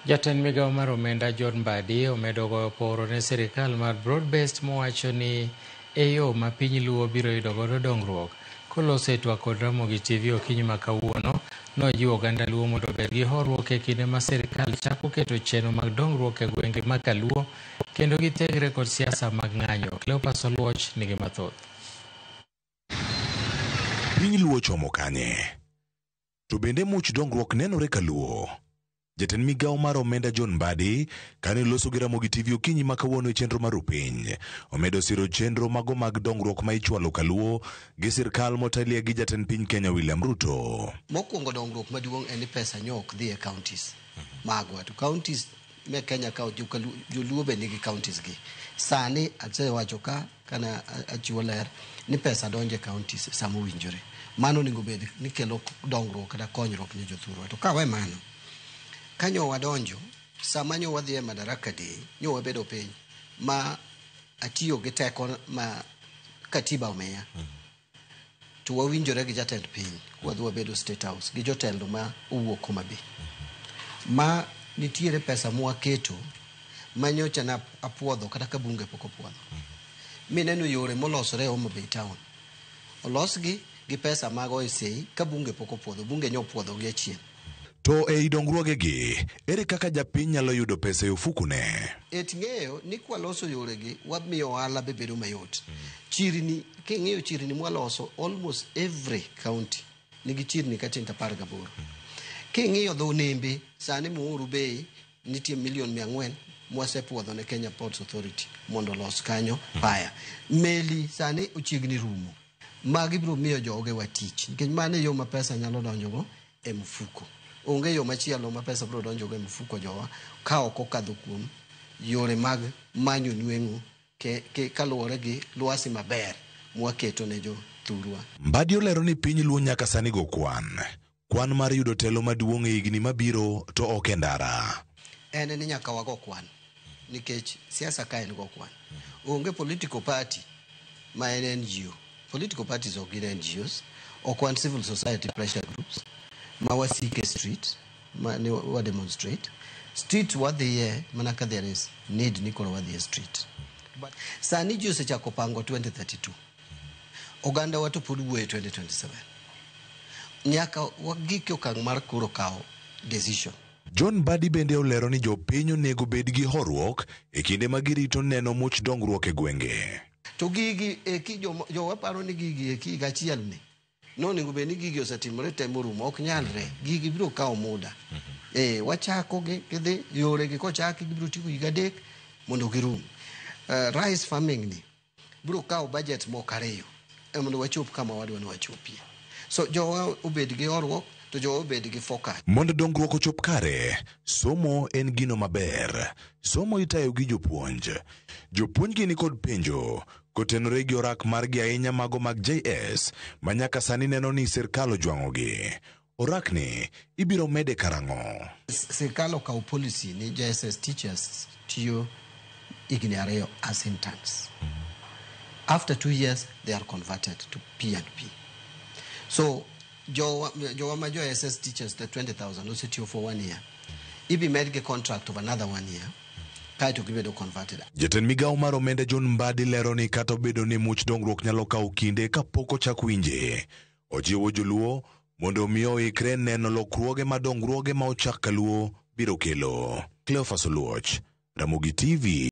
Jatend migao mar omenda John Mbadi omedo goyo poro ne sirikal mar Broad-Based mowacho ni e yo ma piny Luo biro yudo godo dongruok. Koloso e twak kod Ramogi TV okinyi ma kawuono, nojiwo oganda Luo mondo obed gi horuok e kinde ma sirikal chako keto chenro mag dongruok e gwenge ma Kaluo kendo githegre kod siasa mag ng'anyo. Cleopas Oluoch nigi mathoth. Piny Luo chomo kanye? To bende much dongruok nenore kaluo? Jatend migao mar omenda John Mbadi kane loso gi Ramogi TV okinyi ma kawuono e chenro mar Rupiny, omedo siro chenro mago mag dongruok ma ichwalo kaluo gi sirkal motelie gi jatend piny Kenya William Ruto. Mokwongo dongruok maduong' en ni pesa nyo ok dhi e counties magwa to counties me Kenya ka joluo be nigi counties gi. Sani asewacho ka kana achiwo ler ni pesa donjo e counties sama owinjore. Mano onego bed ni kelo dongruok kata konyruok ne jothurwa. To kawe mano, kanyo wadonjo, sama nyo wadhi e Madaraka Day, nyo wabedo piny ma atiyo gi teko ma katiba omiya. To wawinjore gi jatend piny, wadhi wabedo State House gi jotelo ma owuok Homa Bay. Ma nitiere pesa mwaketo ma nyocha na apuodho kata ka bunge pok opuodho. Mineno yore molosore e Homa Bay town. Olosgi gi pesa mag OSA ka bunge pok opuodho. Bunge nyo opuodho gi achien. To ei dongruogegi, ere kaka japiny nyalo yudo pesa e ofukune? Et ng'eyo ni kwaloso yoregi wamiyo ohala be bedo mayot. Chirni, king'iyo chirni mwaloso almost every county nigi chirni katin 18. King'iyo dho nembe, sani Muhuru Bay nitie milion 400 mwasepuodho ne Kenya Ports Authority mondo olos kanyo paya. Meli sani ochiegni rumo. Magi biro miyo jogewa tich nikech mano e yo ma pesa nyalo donjogo e mfuko. Onge yo machielo ma pesa biro donjogo e mfuko jowa ka ok okadho kuom yore mag manyo nweng'o kaluwore gi lwasi maber mwaketo ne jothurwa. Mbadi olero ni piny Luo nyaka sani go kwan. Kwan mar yudo telo maduong' e higni mabiro to ok e ndara. En ni nyaka wago kwan nikech siasa ka en go kwan. Onge political party ma en NGO. Political parties ok gin NGOs. Ok wan civil society pressure groups ma wasike street ma ni wa demonstrate. Street wadhiye mana ka there is need ni koro wadhi e street. But sani ji osechako pango 2032. Oganda wa to pod wuoyo 2027. Nyaka wagik e okang' mar koro kawo decision. John Mbadi bende olero ni jopiny onego bed gi horuok e kinde ma girito neno much dongruok e gwenge. To gigi eki jowa paro ni gigi eki higa achiel ni nonego bed ni gigi osetimore te morumo, ok nyalre. Gigi biro kawo muda. Wachako gi gidhi yore gi kochaki gibiro tieko higa 3 mondo girum. Rice farming ni biro kawo budget moko 2 mondo wachop kama wadwa ni wachopie. So jowa obed gi horuok to jowa obed gi focus. Mondo dongruok ochop kare, somo en gino maber. Somo itayo gi jopuonj. Jopuonj gi nikod penjo kotenore gi orak margi ahinya mago mag JS ma nyaka sani neno ni sirkal ojwang'ogi. Orakni ibiro mede karang'o? Sirkal okawo policy ni JSS teachers tiyo higni 2 as interns. After 2 years they are converted to P&P. So jowa ma jo SS teachers the 20,000 osetiyo for 1 year. Ibi medgi contract of another 1 year kaeto gibedo converted. Jatend migao mar omenda John Mbadi lero ni kata obedo ni much dongruok nyalo kawo kinde kapok ochak winje, ojiwo joluo mondo omi oikre neno lokruoge ma dongruoge ma ochak kaluo biro kelo. Cleophas Oluoch, Ramogi TV.